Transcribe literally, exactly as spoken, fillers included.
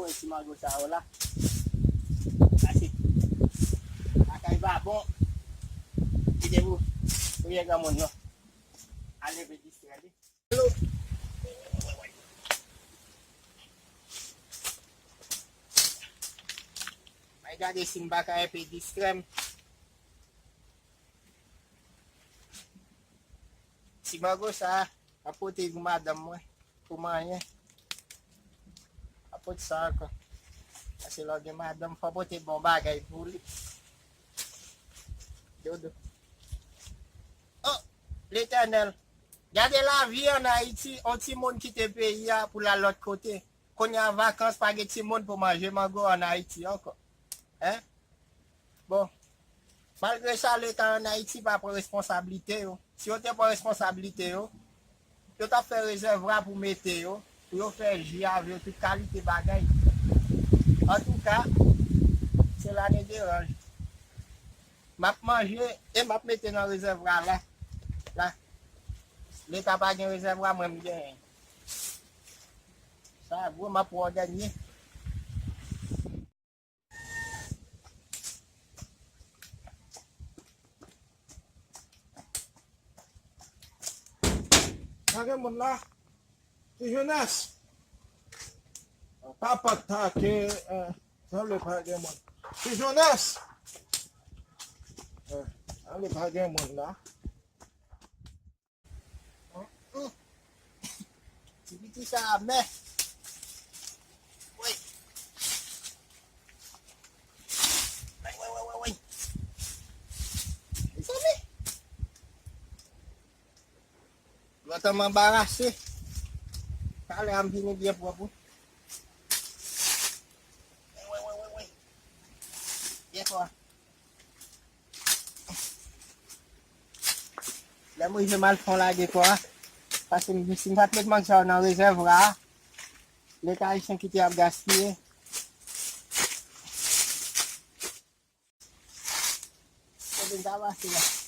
Pran ti mango sa yo la. Pase. Lakay pa bon. Kite pou, pou ye granmoun non. Ale pe distrè li. May gade si m pa ka enpe distrè m. Ti mango sa, m ap pote pou madanm mwen, pou manyen. M ap pote sa ankò. Paske lè w gen madanm, fò w pote bon bagay pou li. Dodo. Oh, Letènèl. Gade lavi ann Ayiti, on timoun kite peyi a pou l al lòt kote. Kounye a vakans, pa gen timoun pou manje mango ann Ayiti ankò. Hein? Bon, malgre sa, Leta ann Ayiti pa pran responsablite yo. Si yo te pran responsablite yo, yo t ap fè rezèvwa pou mete yo, pou yo fè ji avè yo, tout kalite bagay. Antouka, se la ne deranj. M ap manje e m ap mete nan rezèvwa la. La. Leta pa gen rezèvwa, mwen m genyen. Sa gwo, m ap pran dènye. Pa gen moun la. Ti Jenès. Papa ta ke, eh, sanble pa gen moun. Ti Jenès. Eh, sanble pa gen moun la. Ti piti sa a mè. Woy. Woy, woy, woy, woy, woy. Mezanmi. Lontan m anbarase. Talè a m vini byen pwòp, wi. Woy, woy, woy, woy, woy. Byen fò. Lè m rive m al fon lage kò a. Paske m di, si m pa t met mank sa yo nan rezèvwa a, Leta ayisyen kite ap gaspiye. Kote m ta pase la?